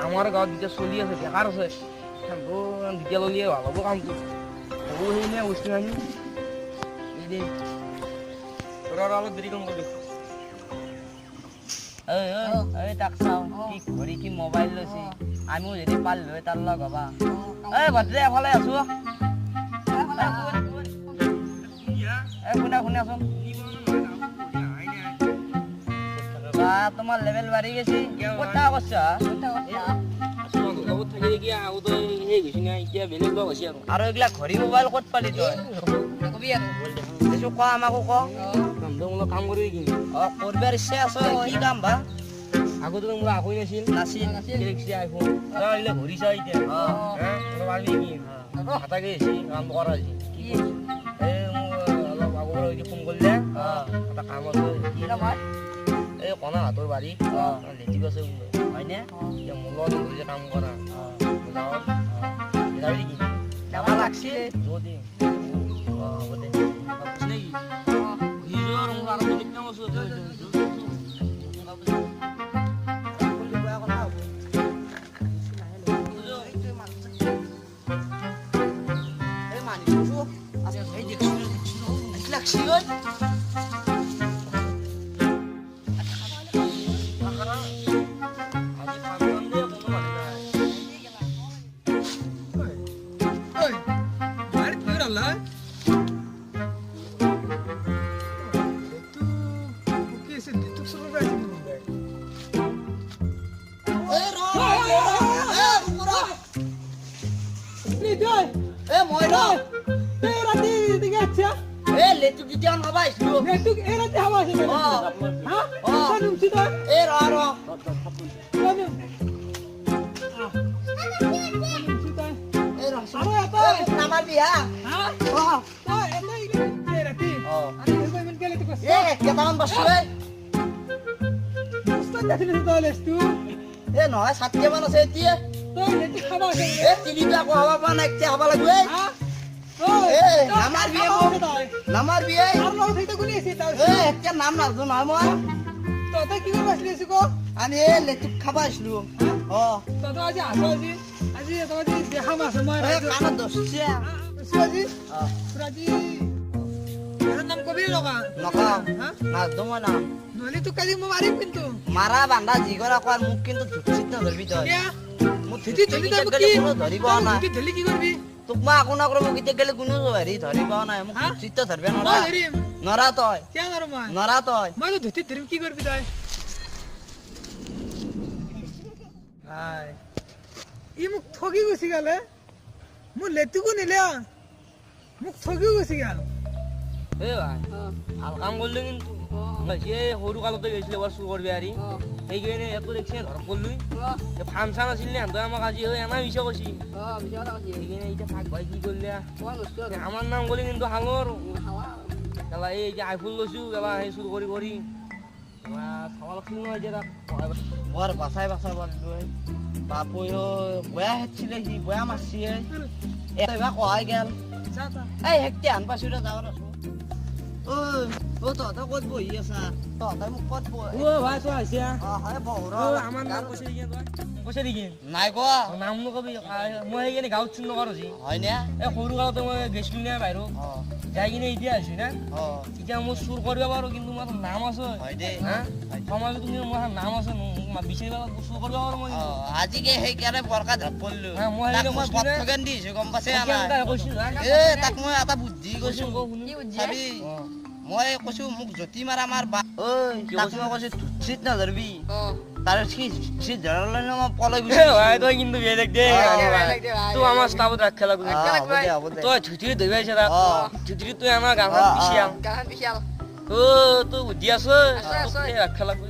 আমাৰ গাঁৱত যেতিয়া চলি আছে, বেকাৰ আছে, যেতিয়া ল'লিয়ে ভাল হ'ব কামটো। হ'ব, সেইনে বস্তু আনি এই দে, তোৰ আৰু অলপ দেৰি কাম কৰিবি। ঐ ঐ ঐ, তাক চাওঁ, কি ঘড়ী কি মোবাইল লৈছে। আমিও যদি পাৰিলো হয় তাৰ লগ হবা। ঐ ভদ্ৰে, এফালে আছো। এই শুনা, শুনাচোন। বা, তোমাৰ লেভেল বাঢ়ি গৈছে। ক'ত থাকা কৰছা? লগত থাকি থাকি আগতে সেই গৈছো না, এতিয়া বেলেগ লগ হৈছে আৰু। আৰু এইগিলা ঘড়ী মোবাইল ক'ত পালি তই? কিছু ক, আমাকো ক। মোৰ কাম কৰিবি কি? অ, কৰবাৰ ইচ্ছা আছে। কি কাম বা? আগতে মোৰ আকোই নাছিল। নাছিল। দেখছি আইফোন, তই ঘড়ী চা এতিয়া। হা, পাৰিবি কি? হাতাকে আহিছি, কাম কৰা হৈছে। কি? এই মোৰ অলপ আগৰ পৰা ফোন কৰিলে, এটা কাম আছে। কি কাম? এই কণা হাতৰ বাৰী লেটিক আছে বোলে। হয়নে? এতিয়া মোৰ লগত ধৰিছে কাম কৰা। যাওঁ, যাবি নেকি? যাব লাগছিল। যদি অ, হ'ব দে। নেকি নিজৰ মোৰ আৰু বেলেগ কাম আছে। লাগছি। এ নহয়, 60মান আছে এতিয়া। এ তিনিটা আকৌ খাব পৰা নাই, এতিয়া খাব লাগিব। নামাৰ বিয়ে, নামাৰ বিয়ে। এ এতিয়া নাম নাজানো নহয় মই। তহঁতে কি কৰিব আসলি ক? আমি এই লেটুক খাব আহিছিলো। অ, তহঁতে আজি আছ, আজি আজি তহঁতে দেখা মাছ মই কাণত ধৰছে। আজি আজি নাম কবি লগা? নকওঁ, নাজানো মই নাম। নহ'লে তোক আজি মই মাৰিম কিন্তু। মাৰা বান্ধা যি কৰা কৰ, মোক কিন্তু ধুচিত নধৰবি তই। মোক ধৰিব নাই। ধৰি কি কৰিবি? তোক মই একো নকৰো। মোক এতিয়া গেলে কোনো হেৰি ধৰিব নাই। মোক ধুচিত ধৰবে নৰা। নৰা তই, নৰা তই। মই ধুতিত ধৰিম, কি কৰিবি তই? ই মোক ঠগি গুচি গ'লে, মোৰ লেটুকো নিলে, মোক ঠগিও গুচি গ'ল। এই ভাই, ভাল কাম কৰিলো কিন্তু। এই সৰু কালতে গৈছিলে এবাৰ চুৰ কৰবি আৰি, সেইকাৰণে একো দেখছি ধৰক পৰলো। ফান চান আছিল নে? আমাক আজি এনাই মিছা কৈছি। সেইকাৰণে এতিয়া থাক ভাই, কি কৰিলে আমাৰ নাম গ'লে কিন্তু খালো আৰু কেলা। এই যে আইফোন লৈছো কেলা, সেই চুৰ কৰি কৰি চাব লাগছিল নহয় এতিয়া তাক। বৰ বাচাই বাচাই পাৰিলো। বাপৈও বয়া হেছিলে, সি বয়া মাৰছি। এবাৰ কহাই গেল। এই হেকটি আন পাইছো দে, যাওঁ আছো। ঐ, তহঁতে ক'ত বহি আছা? তহঁতে মোক ক'ত? অ ভাই, তই আহিছা? আমাৰ নাম কৈছে নেকি? তই কৈছে নেকি? নাই কোৱা। নাম নকবি। মই সেইকাৰণে গাঁৱত চুৰ নকৰো। হয়নে? এই সৰু কালতে মই গৈছিলো নে বাহিৰত যাই কিনে এতিয়া আহিছো না। এতিয়া মই চুৰ কৰিব পাৰো, কিন্তু মোৰ নাম আছে সমাজত। কিন্তু মোৰ নাম আছে, বিচাৰিব চুৰ কৰিব পাৰো মই। আজিকে সেইকাৰণে বৰকা ধৰ পৰিলো। মই ঠগেন দিছো, গম পাইছে? এ তাক মই এটা বুদ্ধি কৈছো, চাবি। মই কৈছো, মোক জতি মাৰা মাৰ বা। ঐ, তাক মই কৈছো চিট নধৰবি। তাৰ সি চিট ধৰালে মই পলাই গৈছো। ভাই, তই কিন্তু বেলেগ দে। তই আমাৰ ষ্টাফত ৰাখিব লাগিব। তই ধুতিৰি ধৰিব আহিছ তাক, ধুতিৰি তই আমাৰ গাঁৱত পিছিয়াল। অ, তই বুদ্ধি আছ, ৰাখিব লাগিব।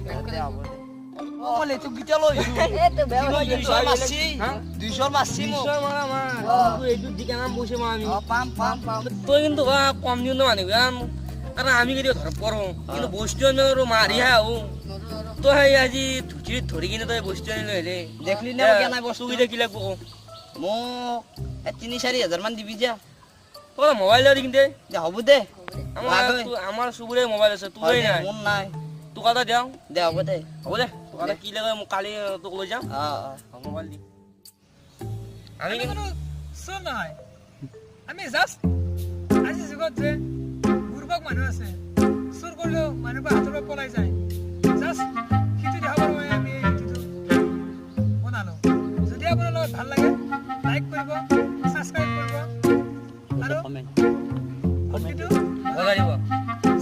তই কিন্তু কম দিন মানুহ, কাৰণ আমি কেতিয়াও ধৰক কৰোঁ, কিন্তু বস্তু আমি আৰু মাৰিহে আহোঁ। তই সেই আজি ধুতিত ধৰি কিনে তই বস্তু আনি লৈ আহিলে। দেখলি নে কেনে বস্তু কেইটা কি লাগব? মোক 3-4 হাজাৰ মান দিবি যা। তই মোবাইল দিবি কিন্তু। দে, হ'ব দে। আমাৰ চুবুৰীয়া মোবাইল আছে, তোৰে নাই। মোৰ নাই। তোক এটা দিওঁ। দে, হ'ব দে। হ'ব দে। তোক কি লাগে মোক কালি তোক লৈ যাম। অঁ। মোবাইল দি আমি আমি কোনো চোৰ নহয়, আমি জাষ্ট আজিৰ যুগত যে বুৰ্বক মানুহ আছে, চুৰ কৰিলেও মানুহৰ হাতৰ পৰা পলাই যায়, জাষ্ট সেইটো দেখাবৰ বাবে আমি এই ভিডিঅ'টো বনালোঁ। যদি আপোনালোকৰ ভাল লাগে লাইক কৰিব, ছাবস্ক্ৰাইব কৰিব আৰু ভিডিঅ'টো বজাই দিব।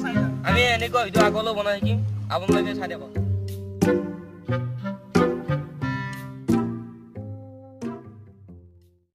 চাই যাব। আমি এনেকুৱা ভিডিঅ' আগলৈও বনাই থাকিম, আপোনালোকে চাই থাকক।